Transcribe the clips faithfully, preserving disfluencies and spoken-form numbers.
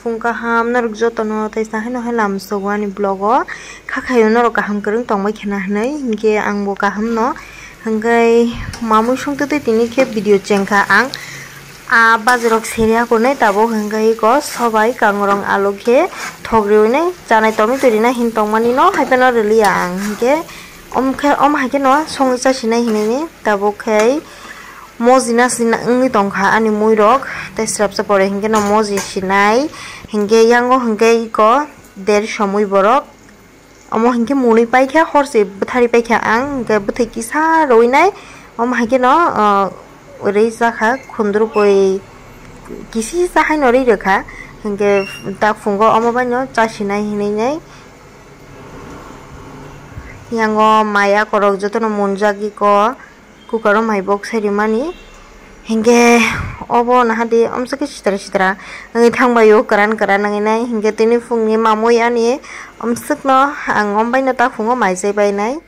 Phung kaham norok jotono tei sa haino hai lamsogo ani vlog o. Kha khaio norok kaham kwrwng tongbai khena hinwi, hinkhe angbo kaham no. Hinkhe mamui songtwi twi tini khe video chengkha ang. A bajarok seri akonai tabuk hinkhe iko sobai kangrong alu khe thok riwinai chanai tomato rina hin tongmani no hai phano rwliya ang hinkhe. Om khe, om hai kheno songwi chasinai hinwi tabuk khe moji na sina wngwi tongkha ani muirok, tei srapsa pore hinkhe no moji sinai, hinkhe yango hinkhe iko der somoi borok. Omo hinkhe mwnwi paikha, horse bwthari paikha ang, hinkhe bwthai kisa rwinai, omo hai kheno, ah, rwi chakha khundrupui kisisa haino rwi rwkha, hinkhe tak phungo omo baino chasinai hinwi nai. Yango mai akorok jotono munjak iko, cooker o mai bok sai rimani. Hinkhe obo naha di omsokhe sitra sitra wngwi thangbaio, kwran kwran wngwi nai. Hinkhe tini phungni mamui ani omsokno ang ombaino takhungo mai chai bainai.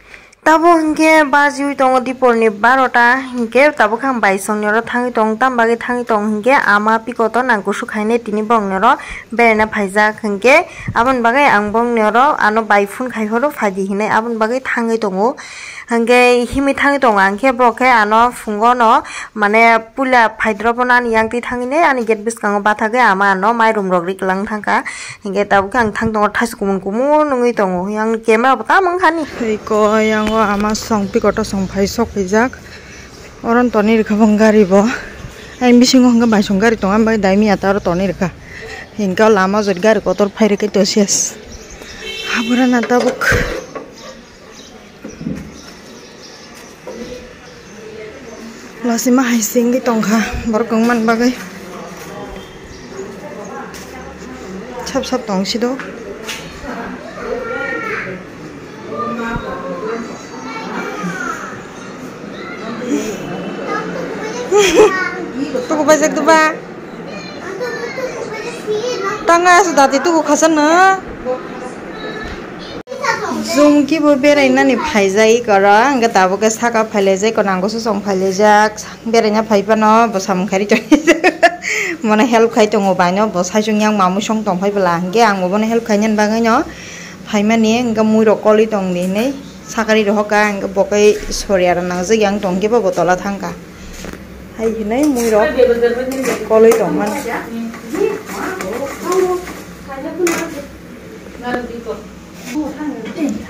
Tabuk hinkhe bajiui tongo diporni barota, hinkhe tabuk ang baisongni oro thangwi tong, tam bagwi thangwi tong hinkhe ama pikoto nang kusu khainai tini bongni oro beraina phaijak hinkhe aboni bagwi ang bongni oro ano bai phone khai horo phaidi hinwi aboni bagwi thangwi tongo. Hinkhe himwi thangwi tongo ang khe bo khe ano phungo no mane puila phaidrobo no ani yang twi thangwi nai ani gate bwskango bathagwi ama ano mairum rok ri kwlang thangkha. Hinkhe tabuk khe ang thang tongo thaisa kumun kumun wngwi tongo, yang camera bo tamo wngkha ni. Tei ko yang o ama song pikoto song phai sok phaijak. Oro tonwi rwkha bo gari bo. Ayang bisingo hwnkhe baisong gari tongo, bai dai miya ta oro tonwi rwkha. Hinkhe o lama o jot gari kotor phai rwkhe to ses. Habura na tabuk. Lasima hai se wngwi tongkha borok wngmani bagwi. Sap sap tong sido. Tuku paijak duba. Tanga asu dati tuku khasano. Jung kibo berainani phaijak ikora, hwnkhe tabuk khe saka phailaijak, ikora nango susong phailaijak, beraina phai phano bo samung khairi tongwi mane help khai tongo baino, bo saichung yang mamui song tong phai bwla, hwnkhe ang bo bono help khainani bagwino phaimani, hwnkhe muirok kolwi tongdi hinwi sakari rohorkha, hwnkhe bo khe soriya rok nangjak yang tongkhe bo, bo tola thangkha. Hai hinai muirok kolwi tongmani.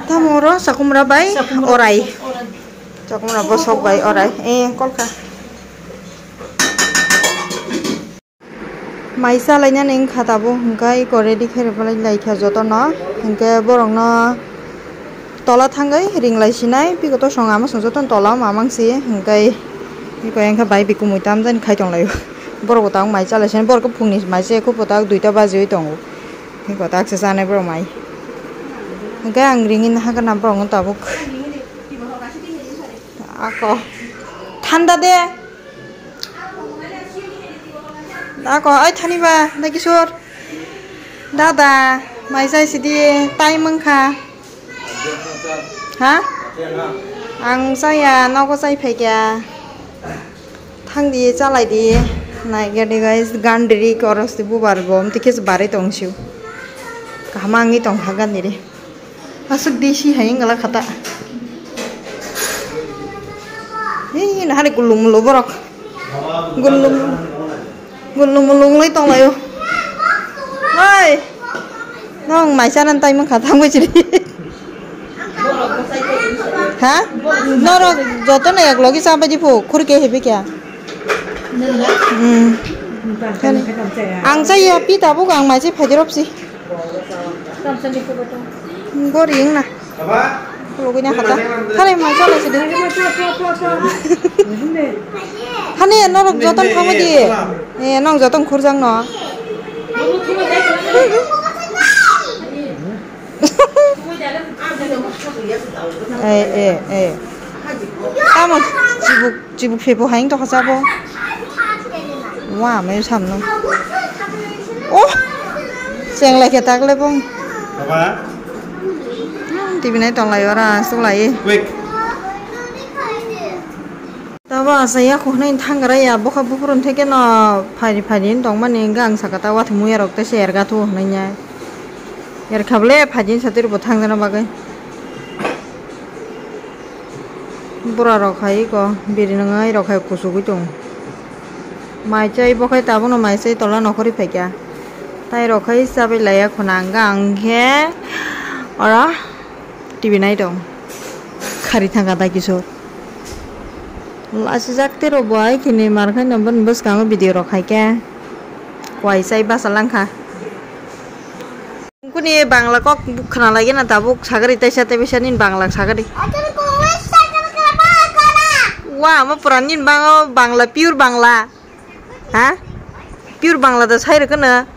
Tamo oro chakumra bai orai. Chakumra bosok bai orai. Eh, kolkha. Mai chalainani wngkha tabuk, hwnkhe iko ready khe rwbalai laikha jotono, hwnkhe borokno tola thangwi ringlai sinai, pikoto song ama song jotono tola o mamang si, hwnkhe iko wngkha bai bi kumui tamjani khai tonglaio. Borok bo tabuk mai chalai sinai, borok khe phungni mai chaya khe bo tabuk duita bajiwi tongo, iko taksa chanai borok mai, hwnkhe ang ringwi nahakna borokno tabuk. Ako thanda de. Ako, ai thani ba, dai kisor. Dada, mai chai sidi, tai mangkha. Ha? Ang chaya, nogo chai phaikya. Thangdi, chalaidi. Naikhe di guys, gandri koros di bubar bo, amtwi khe se barwi tong sio. Kaham wngwi tongkha gandri. Aswk desi hai wngla khata. Hei, nahani gulung mulu borok. Gulung, gulung mulu wngwi tonglaio. Oi, nong mai chana tai mangkha thangbai chiri. Ha? Norok jotono ek logi chabai di phu, khurke hebi kya? Hmm. Ang chaya pi tabuk ang mai se phaidi ropsi. Gori wngna. Khulugwi na khata. Thani mai chalai sidi. Hani norok joton thangwi di. Eh, nong joton khurjak no. Eh, eh, eh. Tamo chibuk, chibuk phebo hai wng tongkha sabo. Wa, mai samno. Oh! Cheng lai khe tak le bong. Baba? Hmm, T V nai tong lai ora, aswk lai. Quick. Tabo Asa ya khoknai thanggra ya bokha buphuru theke no phari phari tongmani hwnkhe ang saka ta wathwi muya rok tei se erga thu hwnwi ya. Erkha bole phajin satwi bo thangjana bagwi. Bura rok hai ko biri nwngai rok hai kuchugwi tong. Mai chai bo khai tabukno mai chai tola nokhorwi phaikha. Tai rok khai chabai laiya khuna hwnkhe ang khe oro T V nai tong. Khari thangkha tai kisu. Lachijak tei rok bo hai khini mar khai no bwskango video rok hai khe. Kwai chai basa langkha. Kuni Bangla kok khna lagi na tabuk sagari taisa tei bisa nin Bangla sagari. Wa, amo pura nin bango Bangla, pure Bangla. Ha? Pure Bangla da sai rwkhe na?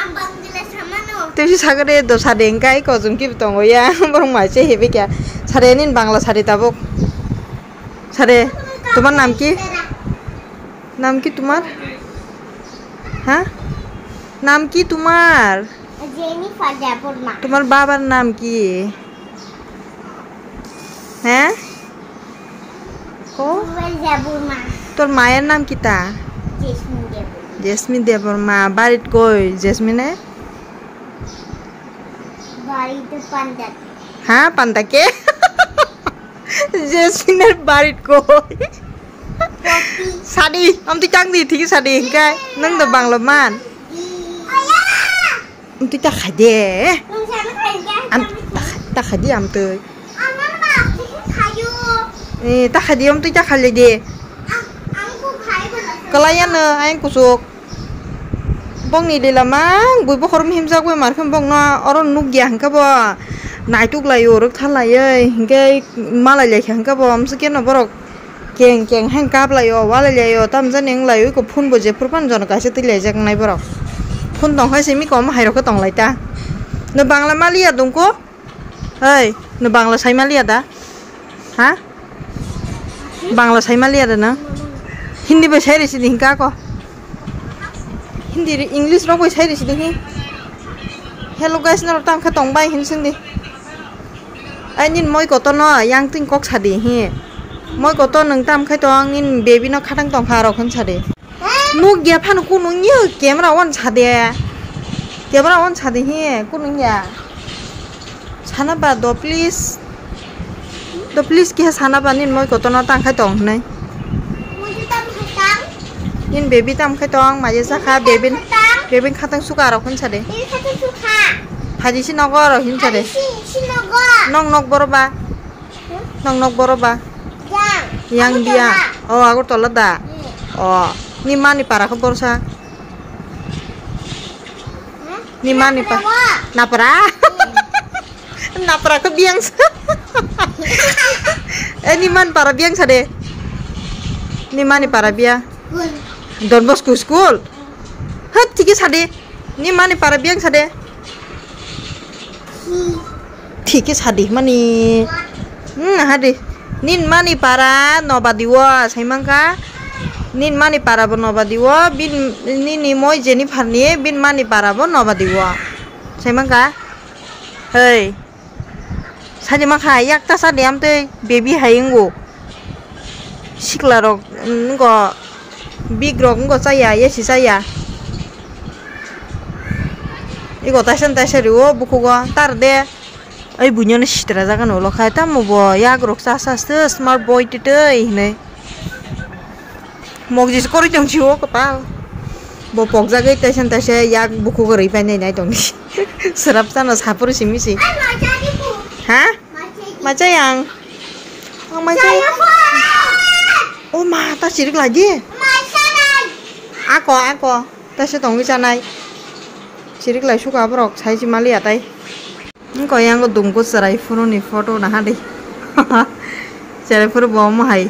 Ang Bangla samano. Tei bisa sagari do sade hingkai ko jum ki tongo ya. Borok mai se hebe kya. Sade nin Bangla sade tabuk. Sade, tumar nam ki? Nam ki tumar? Ha? Nam ki tumar? Jennifer Debbarma. Tumar babar nam ki? He? Ko? Noel Debbarma. Tor mayar nam kita? Jasmine Debbarma. Jasmine Debbarma. Barit koi Jasmine? Barit Pandake. Ha, Pandake? Jasmine barit koi? Sadi, am tu chang di, thik sadi, hingkai, nang do Bangla man. Iya. Amtwi ta khai de. Nung sana khai de. Am ta khai, ta khai de amtwi. Amar ma amtwi khayo. Eh, ta khai de amtwi ta khai le de. Ang, ang ko khai ko na. Kalai ano, ayang kusuk. Bongni lila mang, bui bokhorok himjak bai mar khe bongno oro nukya hwnkhe bo naituk lai o, rwktha lai oi, hwnkhe malai lai kha hwnkhe bo amswk khe no borok. Keng keng hang kap lai o, walai lai o, tamjani wng lai o, iko phone bo jephru phano jono kaisa twi laijak nai borok. Phone tong hai simi kom hai rok khe tong lai ta. No Bangla maliya dong ko? Hei, no Bangla sai maliya da? Ha? Bangla sai maliya da no? Hindi bai sai risi di hingka ko? Hindi ri-, English rok bai sai risi di hi. Hello guys, norok tamo khe tong bai hin sing di. Ai nini moi kotor no yang twi kok sadi hi. Moi kotor nwng tam khai tong nini baby no khatang tong kha rok hin sadi. Nuk ya phano kunu ya camera on sadi. Camera on sadi hi kunu ya. Sana ba do please. Do please kiha sana ba nini moi kotor no tang khai tong hinwi. Nini baby tam khai tong maye sakha baby, baby khatang suka rok hin sadi. Phaji si nogo aro hin sade. Phaji si, si nogo. Nong nok boro ba? Hmm? Nong nok boro ba? Yang. Yang Agartala. Biya. Oh, Agartala da. Hmm. Oh, ni mani para khe borsa. Hmm? Ni mani pa. Napra wa. Napra. Hmm. Napra khe biyang sa. Eh, ni man para biyang sade. Ni mani para biya. School. Don Bosco school. Hat, thik khe sade. Ni mani para biyang sade. Thik khe sadi mani. Hmm, hadi. Nin mani para nobadi o saimangka. Nin mani para bo nobadi o. Bin, nini moi Jennifer ni bin mani para bo nobadi o. Saimangka. Hei. Sadi makha yak ta sadi amtwi baby hai wngo. Sikla rok, mm, wngkho, big rok wngkho chaya, yasi chaya. Iko taisa taisa rio bukhugo, tar de. Ai buino no sitra jaga no ulo khai, tamo bo yak rok cha cha se smart boy twi twi hinwi. Mokjis koroi tong si o kwtal. Bo pokjagwi taisa taisa yak bukhugo rwi painai nai tong di. Srap chano saphuru simi si. Ha? Machai ang. Ang machai. O ma, ta chirik lai di. Ako, ako. Ta se tongwi chanai. Chirik lai suka borok, sai si mali atai. Wngkha yang dungku cherai phuru ni photo naha di. Cherai phuru bo omo hai.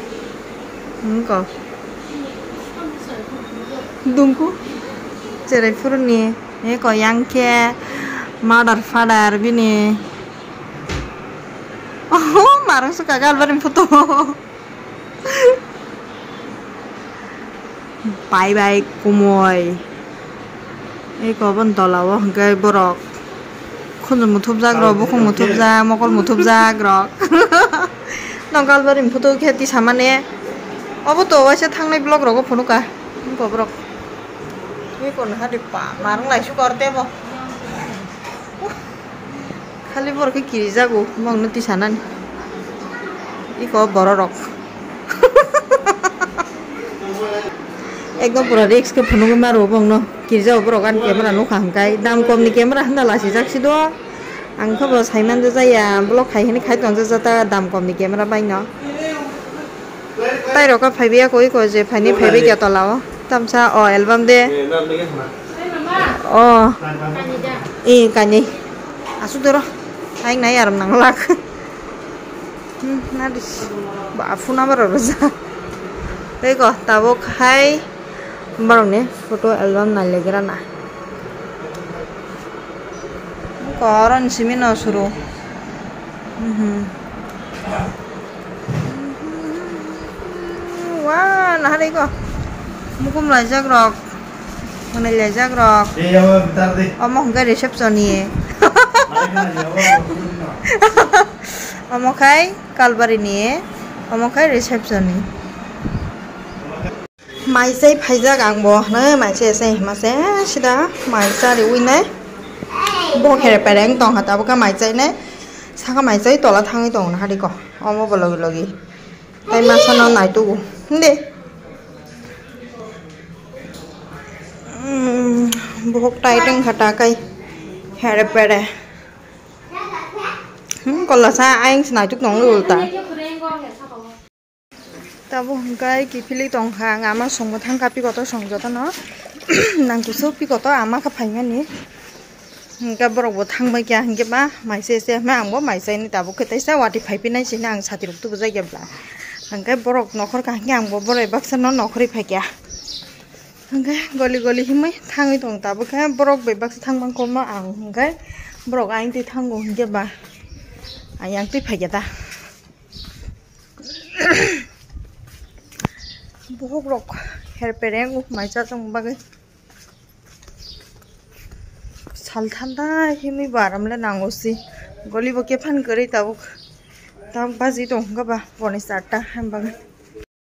Wngkha. Dungku cherai phuru ni. Eko yang khe mother father bini. Oh, marang suka gal barim photo. Bai bai kumui. Eko boni tola o hwnkhe borok khunju muthubjak rok, bukhuk muthubjak, mokol muthubjak rok. Nokal bari muthubjak khe tisa mani. Obo to waisa thangnai vlog rogo phunukha. Wngkha borok. Ui kono hadi pa, marwng lai su kor tebo. Khali borok khe kirijago, bongno tisanani. Iko bororok. Ekdom pura risk khe phunugwi maro bongno. Kirijago borok ani camera nukha hwnkhe. Dam komni camera hwnda lasijak si do. Ang khe bo saiman jaya, vlog khai hwnwi khai tongjak jata dam komni camera baino. Tai rok phaibai ya koi ko je phaini phaibai ya tola o. Tamsa o album de. O. I kani. Asuk doro. Aing nai aram nang lak. Hmm, nadis. Ba phuna baro roja. Tei ko tabuk hai borok ni photo album nai legra na. Koron simi no suru. Mhm. Wa, nahari ko. Mukum laijak rok. Mane laijak rok. Omo hwnkhe reception ni. Omo khai Kalbari ni. Omo khai reception ni. Mai chai phaijak ang bo, nai mai chai se hima se sida mai cha riwi nai. Bo khere pereng tong kha tabuk khe mai chai nai. Saka mai chai tola thangwi tong na hari ko. Omo bo logi logi. Tai masa no nai tugu. Hinde. Hmm, bohok tai tong kha ta kai. Here pere. Hmm, kolla sa ayang se nai tuk tong ulta. Tabuk hwnkhe kiphilwi tongkha, ang ama songbo thangkha pikoto song jotono. Nangkukso pikoto ama khe phaimani. Hwnkhe borokbo thangbai kha, hwnkhe ba mai se se hwnwi angbo mai chaini tabuk khe teisa watwi phai phinai sini ang satirok tubujakya bwla. Hwnkhe borok nokhor kaham khe angbo borai baksa no nokhorwi phaikha. Hwnkhe goli goli himwi thangwi tong tabuk khe borok bai baksa thangmang koma ang hwnkhe borok ayang twi thango hwnkhe ba ayang twi phaikha ta. Bohok rok her pereng uk mai cha tong bagwi. Sal thanda himwi bo aram le nango si. Goli bo kephan kwrwi tabuk. Tabuk baji tong hwnkha ba pone charta ham bagwi.